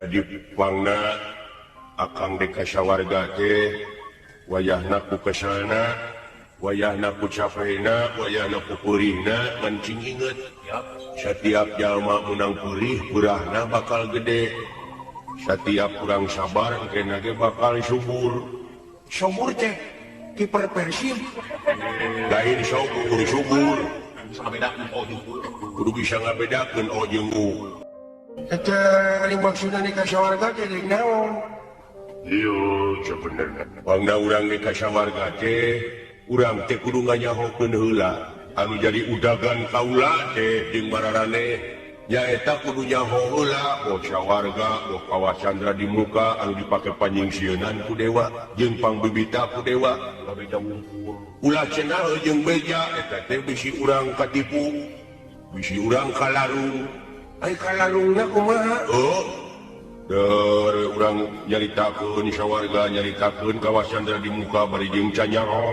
Di pangna akang dek ka sawarga teh wayahna ku keselna, wayahna ku capena, wayahna ku peurihna, ngan cing inget, setiap jalma menang perih, peurahna bakal gede. Setiap kurang sabar, engkena ge bakal subur. Subur teh kiper Persib. Lain subur, subur. Kudu bisa ngabedakeun o jeung u. Eta ari maksudna di kasawarga teh deuk naon? Iya, sebenarnya. Pangna urang di kasawarga teh, urang teh kudu nganyahokeun heula. Anu jadi udagan kaula teh jeung mararaneh nyaeta kudu nyaho heula boh sawarga, boh kawah candra di muka anu dipake panyingsieunan ku dewa jeung pangbibita ku dewa. Ulah cenah jeung beja eta teh bisi urang katipu, bisi urang kalarung. Ai kalarungna kumaha? Oh, der urang nyaritakeun sawarga, nyaritakeun kawah candra di muka bari jeung canyaho.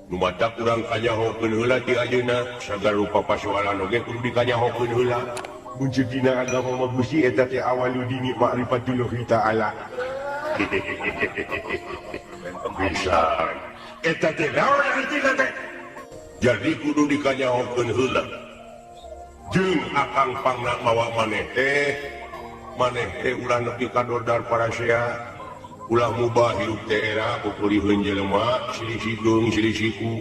Nu matak urang kanyahokeun heula ti ayeuna, sagala rupa pasoalan oge kudu dikanyahokeun heula. Mun ceuk dina agama mah Gusti eta teh awalul dini ma'rifatullah ta'ala. Bisa. Eta teh naon artina teh? Jadi kudu dikanyahokeun heula. Jeung akang pangna mawa maneh teh, maneh teh ulah nepi ka dordar parasea, ulah mubah hirup teh era pupuriheun jelema, silih sigeung, silih siku,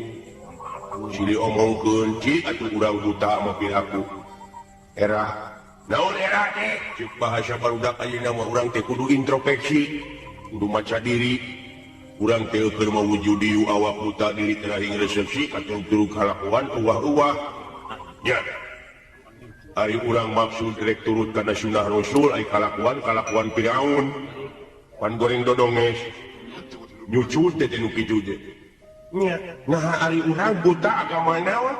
silih omongkeun, cik atuh urang buta mah piraku. Era naon era teh? Cek bahasa barudak ayeuna mah urang teh kudu introspeksi, kudu maca diri. Urang teh keur mawujudi awak buta diri terahing resepsi atau turu kalakuan uwah-uwah. Ya. Ari urang maksud rek turut kana sunah Rasul, ai kalakuan kalakuan Firaun. Pan goreng dodonges. Nyucut teh nu kitu teh. Nya, nah ari urang buta agama naon?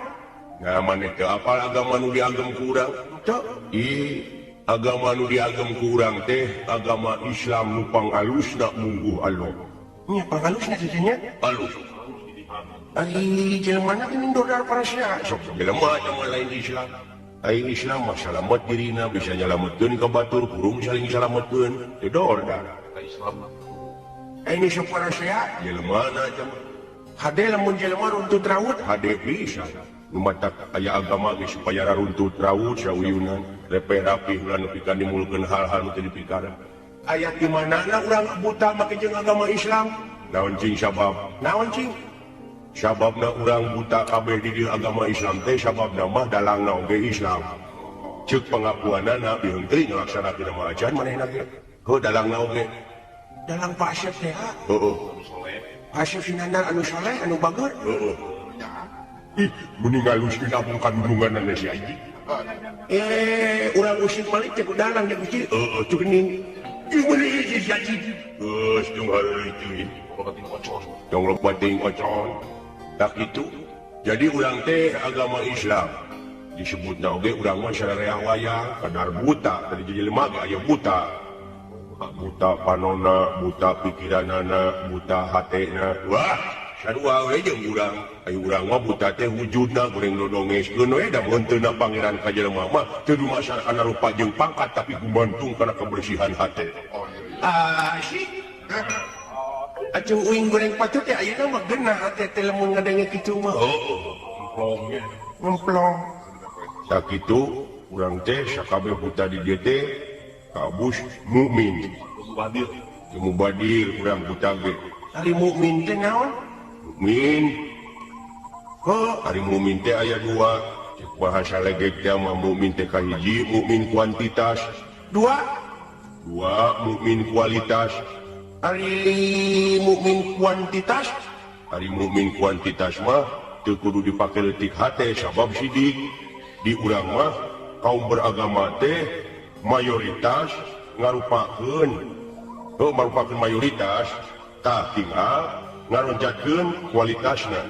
Nah maneh teu apal agama nu diagem ku urang? Teu. Ih, agama nu diagem ku urang teh agama Islam nu pangalusna mungguh Allah. Nya pangalusna teh nya? Alus. Ari jelema na geuning dodar parasea. Sok jelema mah lain Islam. Aing Islam mah salamet dirina, bisa nyalametkeun ka batur, kurung saling salametkeun. Teu dordar. Islam. Aing sok parasea jelema na mah. Hade lamun jelema runtut raut, hade bisa. Nu matak aya agama ge supaya raruntut raut sauyunan, repeh rapih ulah nepi ka nimulkeun hal-hal nu teu dipikara. Aya di manana urang buta make jeung agama Islam? Naon cing sabab? Naon cing? Sababna urang buta kabeh di dieu agama Islam teh sababna mah dalangna oge Islam. Ceuk pengakuanana bieung teuing ngalaksanakeun mah acan manehna ge. Heuh dalangna oge. Dalang Pak Asep teh ha? Heueuh. Pak Asep Sinandar anu soleh anu bager? Heueuh. Ih, mending alus dina kandunganna si Aji. Urang usik malik teh ku dalang teh Gusti. Heueuh, cuk ning. Ih, meuni hiji si Aji. Geus tong hareuy teuing. Tong loba teuing ocon. Tak itu. Jadi urang teh agama Islam disebutna oge urang mah sararea wayang kadar buta tadi jelema ge aya buta. Buta panona, buta pikiranana, buta hatena. Wah, sarua we jeung urang. Aya urang mah buta teh wujudna goreng dodongeskeun we da henteu pangeran ka jelema mah teu dumasar kana rupa jeung pangkat tapi gumantung kana kebersihan hate. Asik. Acuh uing goreng patut teh ayeuna mah geunah hate teh lamun ngadenge kitu mah. Heueuh, ngemplong. Tak kitu urang teh sakabeh buta di dieu teh kabus mukmin. Mubadir. Mubadir urang buta ge. Ari mukmin teh naon? Mukmin. Heuh, ari mukmin teh aya dua. Cek bahasa legek teh mah mukmin teh kahiji mukmin kuantitas. Dua. Dua mukmin kualitas. Ari mukmin kuantitas? Ari mukmin kuantitas mah teu kudu dipake leutik hate sabab sidik. Di urang mah kaum beragama teh mayoritas ngarupakeun, heuh marupakeun mayoritas tah tinggal ngaroncatkeun kualitasna.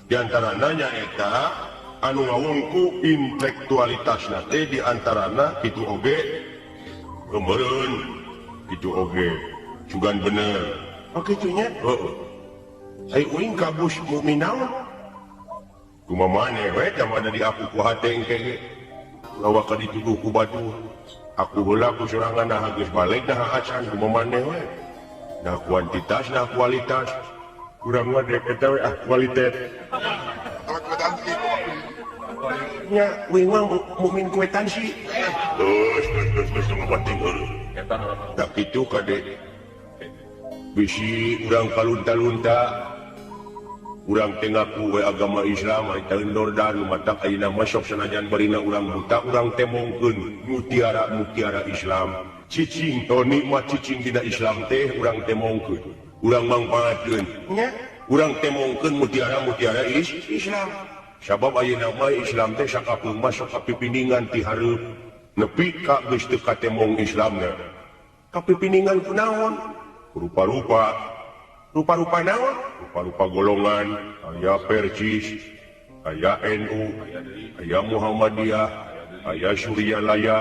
Di antarana nyaeta anu ngawungku intelektualitasna teh di antarana kitu oge kemeureun kitu oge sugan bener. Oh kitunya? Heeh. Ai uing kabus mukmin naon? Kumaha maneh we da mana diaku ku hate engke ge. Lawa ka dituduh ku batur. Aku heula ku sorangan nah geus balik nah acan kumaha maneh we. Nah kuantitas nah kualitas. Urang mah dek eta we ah kualitas. Nya uing mah mukmin kuetansi. Geus geus geus geus penting heuh. Tak kitu kade. Bisi urang kalunta-lunta. Urang teh ngaku we agama Islam ari teu ndordar matak ayeuna mah sok sanajan barina urang buta urang temongkeun mutiara-mutiara Islam. Cicing to nikmat cicing dina Islam teh urang temongkeun. Urang mangpaatkeun. Nya urang temongkeun mutiara-mutiara Islam. Sabab ayeuna mah Islam teh sakapeung mah sok kapipiningan ti hareup nepi ka geus teu katemong Islamna. Kapipiningan kunaon? Rupa-rupa. Rupa-rupa naon? Rupa-rupa golongan, aya Persis, aya NU, aya Muhammadiyah, aya Suryalaya,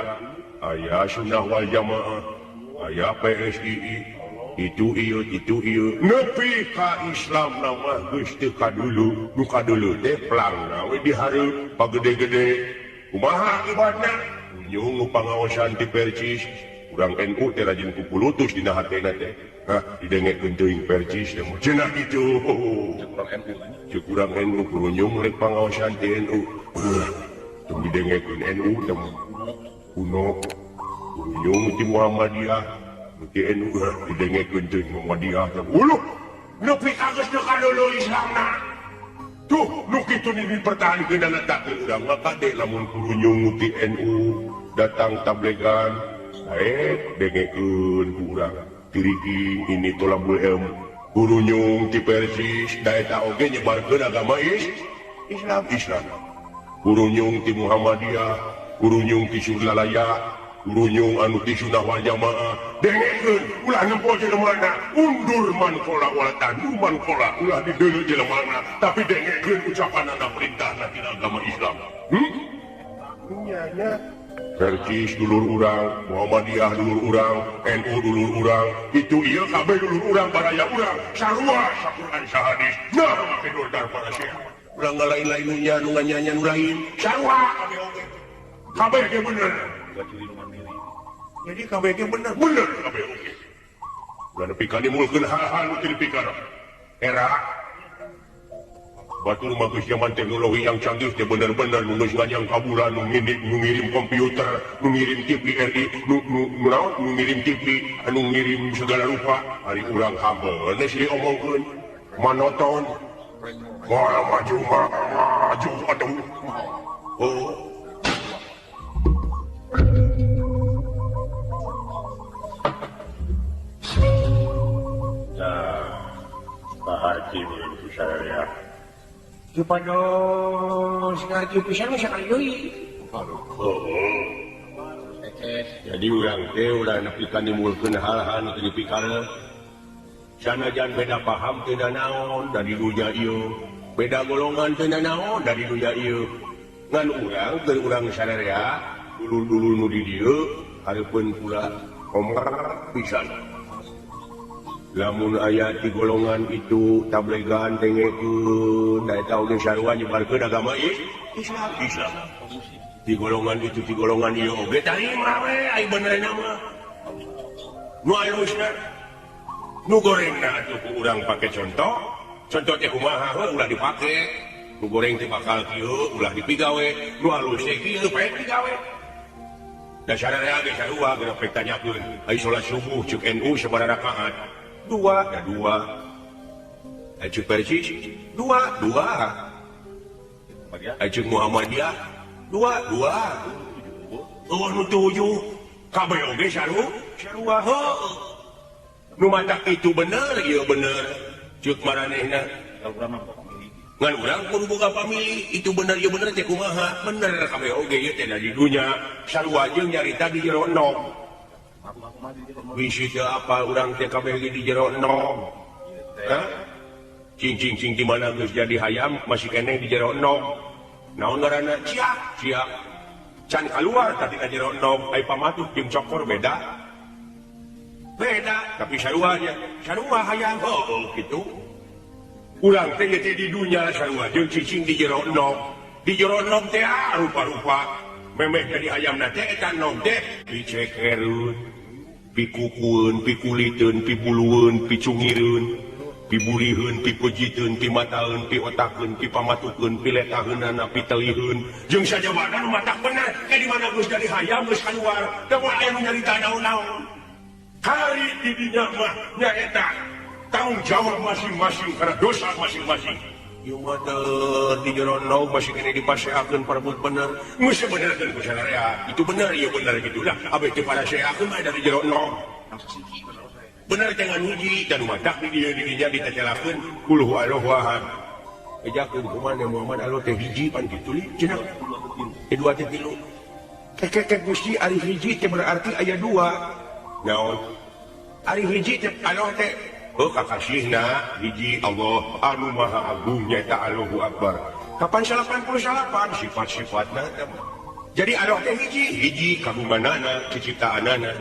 aya Sunnah wal Jamaah, aya PSII, itu ieu nepi ka Islam mah geus teu kadulu, nu kadulu teh plangna we dihareup pagede-gede. Kumaha ibadna? Nyung nu pangaosan ti Persis, urang NU teh rajin kukulutus dina hatena teh. Hah, didengekeun teuing Persis teh mah cenah kitu. Ceuk urang NU kurunyung rek pangaosan ti NU. Tong didengekeun NU teh kuno. Kurunyung ti Muhammadiyah, ti NU didengekeun teuing Muhammadiyah teh. Uluh, nepi ka geus teu kadulu Islamna. Tuh, nu kitu dipertahankeun dan tak urang mah kade lamun kurunyung ti NU datang tablegan, dengekeun ku urang. Tiriki ini tolabul ilm kurunyung ti Persis da eta oge nyebarkeun agama Islam Islam. Kurunyung ti Muhammadiyah, kurunyung ti Suryalaya, kurunyung anu ti Sunnah wal Jamaah. Dengekeun ulah nempo jelemana, undur man kola wala tandu man kola, ulah dideuleu jelemana, tapi dengekeun ucapanana perintahna tina agama Islam. Nya nya Persis dulur urang, Muhammadiyah dulur urang, NU dulur urang, itu ieu kabeh dulur urang, baraya urang, sarua saquran sahadis. Nah, make dordar para syekh. Urang ngalain-lain nu nya nu nganyanya nu lain, sarua kabeh oge. Kabeh ge bener. Jadi kabeh ge bener, bener kabeh oge. Ulah nepi ka dimulkeun hal-hal nu teu dipikara. Era batur mah geus zaman teknologi yang canggih teh bener-bener nu geus nganyang ka bulan, nu ngirim komputer, nu ngirim TV RI, nu naon, nu ngirim TV, anu ngirim segala rupa. Ari urang hambeun geus diomongkeun manoton. Moal maju maju atuh. Oh. Nah, Pak Haji ku saya. Supados ngarti pisan mah sakali deui. Jadi urang teh ulah nepi ka nimulkeun hal-hal nu teu dipikara. Sanajan beda paham teu naon dari dunya ieu, beda golongan teu naon dari dunya ieu. Ngan urang keur urang sararea, dulur-dulur nu di dieu hareupeun pula komar pisan. Lamun aya ti golongan itu tablegan dengekeun da eta oge sarua nyebarkeun agama Islam Islam. Ti golongan itu ti golongan ieu oge tarima we ai benerna mah. Nu alusna nu gorengna atuh ku urang pake contoh. Contoh teh kumaha heuh ulah dipake. Nu goreng teh bakal kieu ulah dipigawe, nu alus teh kieu pae digawe. Dasarna ge sarua geura pek tanyakeun. Ai salat subuh ceuk NU sabaraha rakaat? Dua, ya dua. Ceuk Persis, dua, dua. Ceuk Muhammadiyah, dua, dua. Oh, nu tujuh. Kabeh oge sarua heuh. Nu matak itu bener, ieu bener. Ceuk maranehna. Ngan urang kudu boga pamilih, itu bener ieu bener teh kumaha? Bener kabeh oge ieu teh di dunya. Sarua jeung nyarita di jero endog. Bisi teu apal urang teh kabeh ge di jero endog. Hah? Cing-cing-cing di mana geus jadi hayam masih keneh di jero endog. Naon ngaranna? Ciak, ciak. Can kaluar tadi ka jero endog, ai pamatuh jeung cokor beda. Beda, tapi sarua nya. Sarua hayam heuh kitu. Urang teh ge teh di dunya sarua jeung cicing di jero endog. Di jero endog teh rupa-rupa. Memeh jadi hayamna teh eta nog teh dicekereun, pikukueun, pikuliteun, pibulueun, picungireun, piburiheun, pipujiteun, pimataeun, piotakeun, pipamatukeun, piletaheunana, piteliheun. Jeung sajabana nu matak bener, ke di mana geus jadi hayam geus kaluar, da moal aya nu nyarita naon-naon. Hari di dinya mah nyaeta tanggung jawab masing-masing karena dosa masing-masing. Ieu mah teu di jero nog masih kene dipaseakeun parebut bener. Geus benerkeun ku sararea. Itu bener, ieu bener kitu lah. Abeh teu paraseakeun mah dari jero nog. Bener teh ngan hiji dan matak di dieu di dinya ditacelakeun kul huwallahu ahad. Ejakeun kumaha Muhammad Allah teh hiji pan kitu li cenah. Teh dua teh tilu. Kekek Gusti ari hiji teh berarti aya dua. Naon? Ari hiji teh Allah teh heuh kakasihna hiji Allah anu maha agung nyaeta Allahu Akbar. Kapan 88 sifat-sifatna teh. Jadi Allah teh hiji, hiji kagunganana, cicitaanana.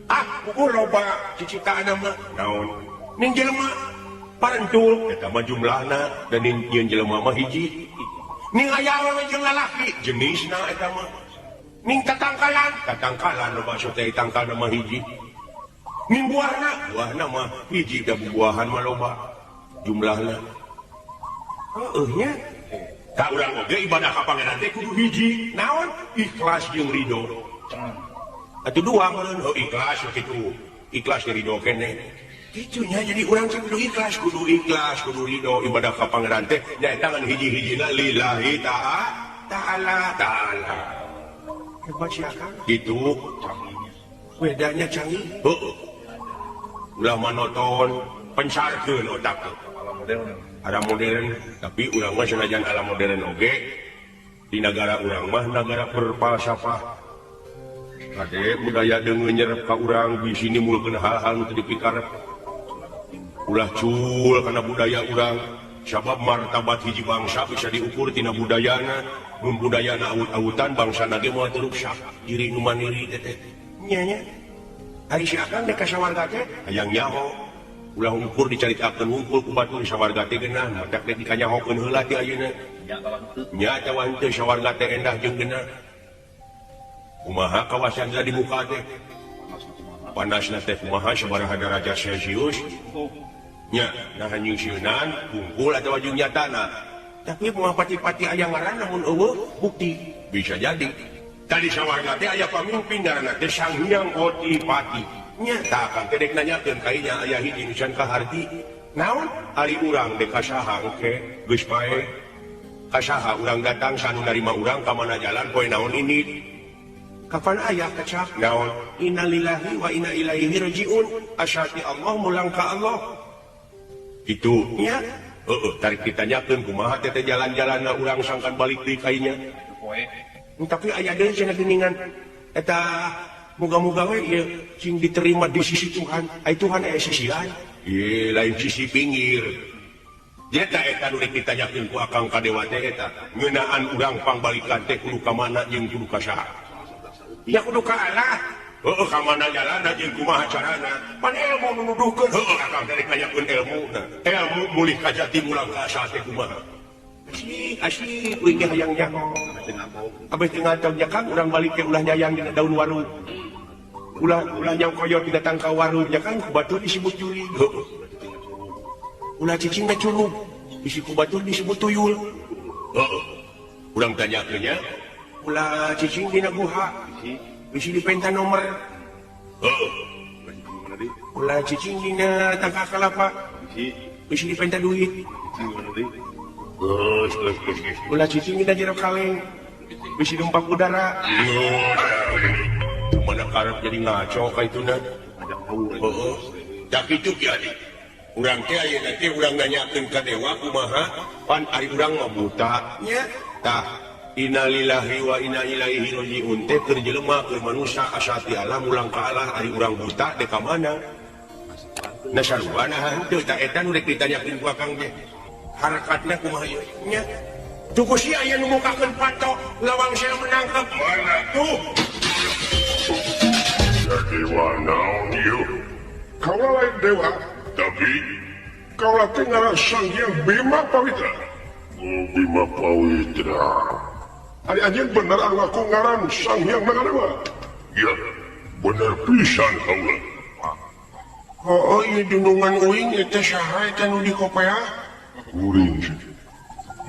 Ah, ukur loba cicitaanna mah naon? Ning jelema parentul eta mah jumlahna dan ning nyeun jelema mah hiji. Ning aya awewe jeung lalaki jenisna eta mah. Ning tatangkalan, tatangkalan loba sok teh tangkalna mah hiji. Ning buahna, buahna mah hiji da buahan mah loba jumlahna. Heueuh nya. Ka urang oge ibadah ka Pangeran teh kudu hiji. Naon? Ikhlas jeung ridho. Atuh dua meureun heuh ikhlas kitu. Ikhlas jeung ridho keneh. Kitu nya jadi urang teh kudu ikhlas, kudu ridho ibadah ka Pangeran teh nyaeta ngan hiji-hijina lillahi ta'ala ta'ala. Hebat sia Kang. Kitu. Bedanya canggih. Heueuh. Ulah manoton pencarkeun otak teh. Alam modern, tapi urang mah sanajan alam modern oge di nagara urang mah nagara berfalsafah. Kade budaya deungeun nyerep ka urang di sini mulkeun hal-hal nu teu dipikarep. Ulah cul kana budaya urang, sabab martabat hiji bangsa bisa diukur tina budayana. Mun budayana awut-awutan bangsana ge moal teu ruksak, diri nu mandiri teh teh. Nya nya. Ari si Akang dek ka sawarga teh hayang nyaho. Ulah ukur dicaritakeun wungkul ku batur sawarga teh geunah, matak dek dikanyahokeun heula ti ayeuna. Nya atawa henteu sawarga teh endah jeung geunah. Kumaha kawasan di muka teh? Panasna teh kumaha sabaraha derajat Celsius? Nya, nah nyingsieunan wungkul atawa jeung nyatana. Tapi moal pati-pati aya ngaran lamun eueuh bukti bisa jadi. Tadi sawarga teh aya pamimpin ngaranna teh Sang Hyang Otipati. Nya tah Kang teh dek nanyakeun ka inya aya hiji nu can kaharti. Naon? Ari urang dek ka saha engke geus pae. Ka saha urang datang sanu narima urang ka mana jalan poe naon ini. Kapan aya kecap naon? Innalillahi wa inna ilaihi rajiun. Asyati Allah mulang ka Allah. Kitu nya. Heeh, tarik ditanyakeun kumaha teh jalan-jalanna urang sangkan balik deui ka inya. Tapi aya deui cenah geuningan eta moga-moga we ieu sing diterima di sisi Tuhan. Ai Tuhan aya sisian. Ieu lain sisi pinggir. Nyata eta nu rek ditanyakeun ku Akang ka dewa teh eta ngeunaan urang pangbalikan teh kudu ka mana jeung kudu ka saha. Ya kudu ka Allah. Heueuh ka mana jalanna jeung kumaha carana. Pan ilmu nu nuduhkeun heueuh Akang teh rek nanyakeun ilmuna. Ilmu mulih ka jati mulang ka asal teh kumaha. Asli, asli uing ge hayang nyaho. Abeh teu ngatong nya Kang urang balik ke ulah nyayang dina daun waru. Ulah ulah nyang koyot dina tangkal waru nya Kang ku batur disebut jurig. Heueuh. Ulah cicing teh curug, bisi ku batur disebut tuyul. Heueuh. Urang tanyakeun nya, ulah cicing dina guha, bisi dipenta nomor. Heueuh. Ulah cicing dina tangkal kalapa, bisi dipenta duit. Ulah cicing dina jero kaleng, bisi numpak udara. Mana karep jadi ngaco ka ituna. Heeh. Da kitu ki adi. Urang teh ayeuna teh urang nanyakeun ka dewa kumaha pan ari urang mah buta nya. Tah innalillahi wa inna ilaihi rajiun teh keur jelema keur manusia asati Allah mulang ka Allah ari urang buta dek ka mana? Na sarua nah henteu tah eta nu rek ditanyakeun ku Akang teh. Harakatna kumaha ieu nya? Tuh si aya nu mukakeun patok lawang saya menangkap mana tuh? Dewa naon ieu? Kaula lain dewa, tapi kaula teh ngaran Sang Hyang Bima Pawitra. Oh, Bima Pawitra. Ari anjeun bener anu ngaku ngaran Sang Hyang Nagadewa. Ya, bener pisan kaula. Oh, ieu dunungan uing eta saha eta nu dikopea? Kuring.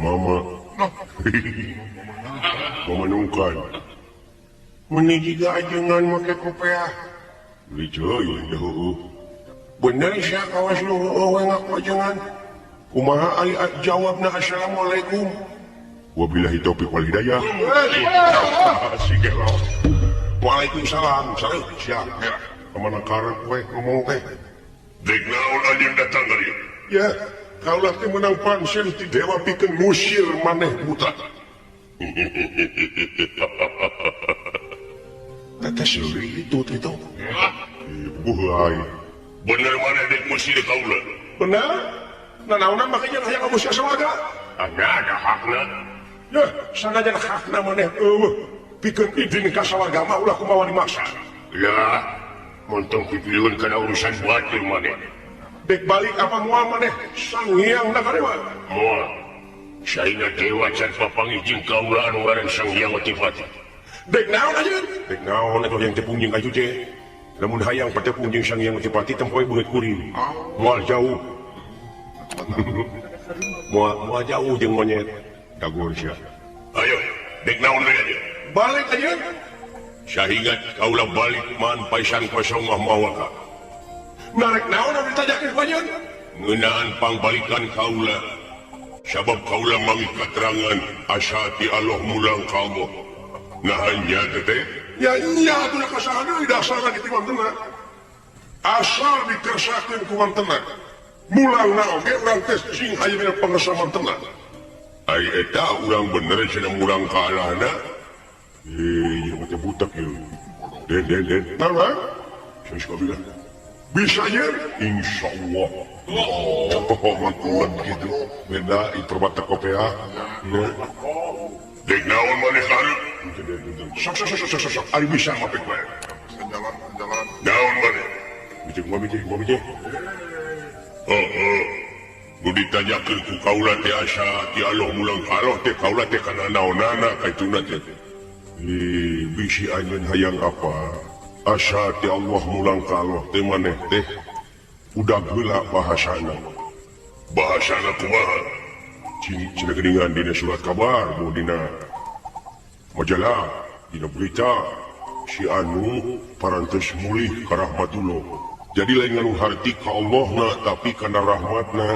Mama. Mama nungkan. Meni jiga ajengan make kopea. Licoy, heueuh. Bener sia kawas nu heueuh we ngaku ajengan. Kumaha ari jawabna assalamualaikum. Wabillahi taufiq wal hidayah. Si gelo. Waalaikumsalam. Sareuh sia. Kamana karep we ngomong teh. Dek naon anjeun datang ka dieu? Ya, kaulah teh menang pansel ti dewa pikeun ngusir maneh buta. Tetes itu itu. Buhay. Bener maneh dek ngusir kaula? Bener? Nah, naonan makanya hayang ngusir sawarga? Ada hakna. Ya, sanajan hakna maneh eueuh pikeun idin ka sawarga mah ulah kumaha dimaksa. Ya, montong pipilun kana urusan batur maneh. Dek balik apa moal maneh Sang Hyang Nagadewa? Moal. Saina dewa can papanggih jeung kaula anu ngaran Sang Hyang Otipati. Dek naon anjeun? Dek naon atuh hayang tepung jeung ka teh? Lamun hayang patepung jeung Sang Hyang Otipati tempoe beungeut kuring. Moal jauh. Moal jauh jeung monyet. Dagur sia. Ayo, dek naon deui anjeun? Balik anjeun. Sahingat kaula balik man paisan kosong mah mawaka. Narek naon anu ditajakeun ku anjeun? Ngeunaan pangbalikan kaula. Sabab kaula manggih katerangan asa ti Allah mulang ka Allah. Nah nya teh. Ya nya atuh ka saha deui dasarna kitu mantena. Asal dikersakeun ku mantena. Mulangna oge urang teh sing hayu dina pangesa mantena. Ai eta urang bener cenah mulang ka Allahna. Eh, ieu teh butak ieu. Den den den. Naon? Saya bilang. Bisa nya? Insyaallah. Oh, mantap gitu. Beda ipermata kopea. Dek naon maneh karep? Sok sok sok sok sok. Ari bisa mah pek wae. Jalan jalan. Naon maneh? Biji gua biji gua biji. Heeh. Nu ditanyakeun ku kaula teh asa ti Allah mulang ka Allah teh kaula teh kana naonana kaituna teh. Eh, bisi anjeun hayang apa? Asa ti Allah mulang ka Allah teh maneh teh udah heula bahasana. Bahasana kumaha? Cina geuningan dina surat kabar, mau dina majalah, dina berita si anu parantos mulih ka rahmatullah. Jadi lain nganu harti ka Allahna tapi kana rahmatna.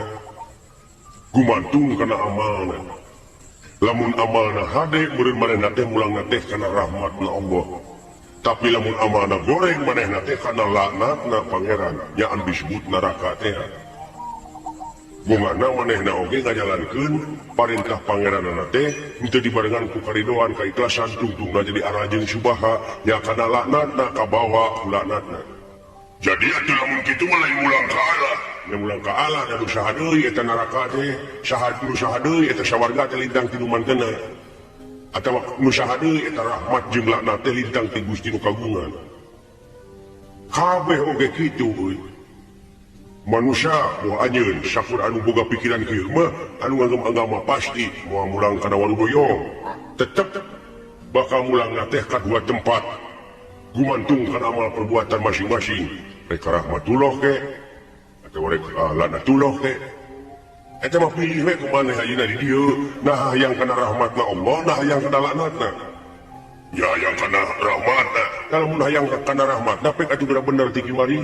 Gumantung kana amalna. Lamun amalna hade meureun manehna teh mulangna teh kana rahmatna Allah. Tapi lamun amalna goreng manehna teh kana laknatna pangeran, nya anu disebut neraka teh. Bungana manehna oge ngajalankeun parentah pangeranana teh henteu dibarengan ku karidoan kaikhlasan tungtungna jadi arajeun subaha nya kana laknatna kabawa ku laknatna. Jadi atuh lamun kitu mah lain mulang ka Allah. Nya mulang ka Allah da nu saha deui eta neraka teh, saha nu saha deui eta sawarga teh lintang ti nu mantena. Atawa nu saha deui eta rahmat jeung laknat teh lintang ti Gusti nu kagungan. Kabeh oge kitu euy. Manusia moal anjeun sakur anu boga pikiran kieu mah anu ngagem agama pasti moal mulang kana waludoyong. Tetep bakal mulangna teh ka dua tempat. Gumantung kana amal perbuatan masing-masing. Rek rahmatullah ke atawa rek laknatullah ke. Eta mah pilih we kumaneh ayeuna di dieu. Nah hayang kana rahmatna Allah, nah hayang kana laknatna. Ya hayang kana rahmatna. Lamun hayang kana rahmatna pek atuh geura bener ti kiwari.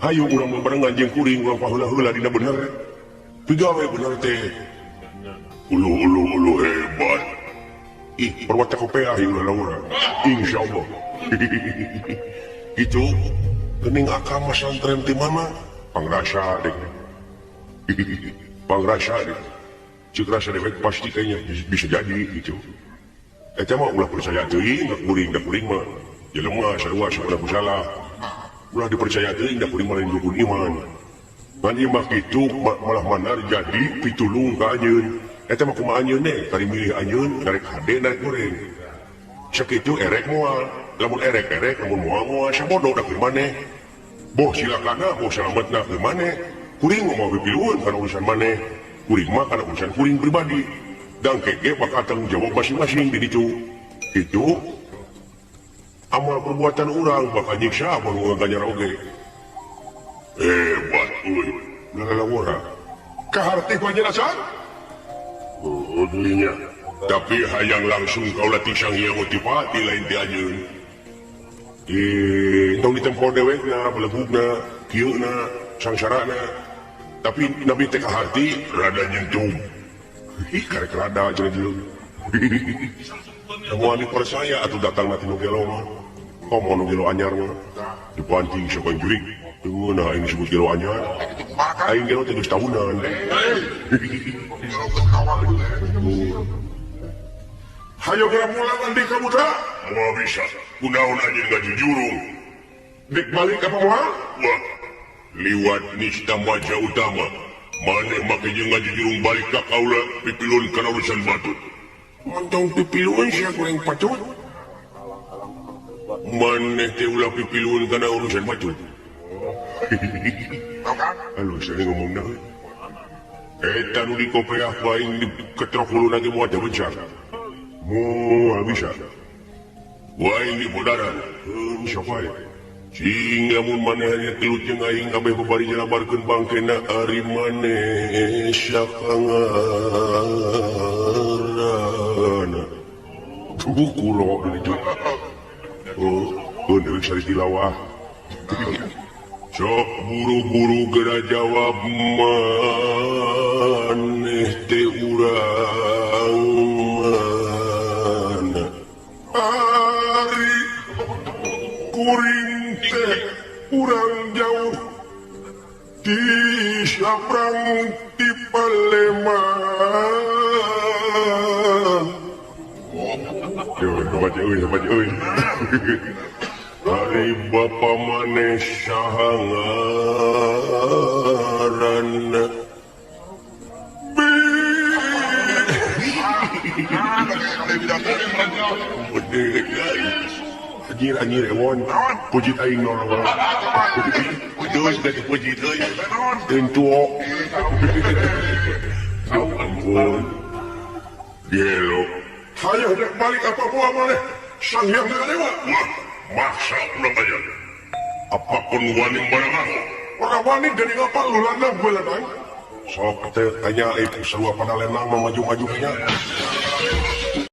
Hayu urang bebarengan jeung kuring urang paheula-heula dina bener. Pigawe bener teh. Ulu ulu ulu hebat. Ih, perwata kopea ieu ulah urang. Insyaallah. Gitu. Geuning akang masantren ti mana? Pangrasa deh. Pangrasa deh. Ceuk rasa dewek pasti kayaknya bisa jadi gitu. Eta mah ulah percaya teuing ka kuring, da kuring mah jelema sarua sarua salah. Ulah dipercaya teuing da kuring mah lain dukun iman. Ngan ieu mah kitu malah manar jadi pitulung ka anjeun. Eta mah kumaha anjeun teh? Kari milih anjeun narek hade narek goreng. Sakitu erek moal, lamun erek-erek lamun moal-moal sabodo da kuring maneh. Boh silakana, boh salametna ke maneh. Kuring mah moal pipilueun kana urusan maneh. Kuring mah kana urusan kuring pribadi. Dan kege bakal tanggung jawab masing-masing di ditu. Itu amal perbuatan orang bakal nyiksa baru ganjar oge. Hebat euy. Lalawara. Kaharti panjelasan? Oh, dirinya. Tapi hayang langsung kaulah ti Sang Hyang Otipati lain ti anjeun. Tong ditempo dewekna, belegugna, kieuna, sangsarana. Tapi nabi teh kaharti rada nyentuh. Ih, karek rada cenah jelema. Moal dipercaya atuh datang mati nu gelo mah. Komo nu gelo anyar mah. Dipancing sok jurig. Teu nah aing disebut gelo anyar. Aing gelo teh geus tahunan. Hayo geura mulang andika putra. Moal bisa. Kunaon anjeun ngajujurung. Dek balik apa moal? Wah. Liwat nista maja utama. Maneh make jeung ngajujurung balik ka kaula pipilun kana urusan batut. Montong pipiluan sia goreng patut. Maneh teh ulah pipiluan kana urusan batut. Aduh, saya ngomong dah. Eta nu dikopeah baing diketrok huluna ge moal teu bencar. Moal bisa. Waing di bodaran. Heun sok wae. Cing lamun maneh gelut jeung aing kabeh babari nyalabarkeun bangkena ari maneh sakangarana. Tuh kulo itu. Oh, bener sari tilawah. Sok buru-buru geura jawab maneh teh urang mana. Ari kuring teh urang jauh di Saprang di Palembang. Yo, hebat euy, hebat euy. Ari bapa maneh saha ngaranna? Anjir anjir ewon, pujit aing normal. Deus da pujit euy. Tentu. Ya ampun. Gelo. Hayo dek balik apa buah maneh? Sang Hyang Dewa. Wah, maksa ulang aja. Apapun wani barang aku. Orang wani dari ngapa lu lanang gue lanang? Sok teh tanya itu sarua pada lenang mau maju-maju nya.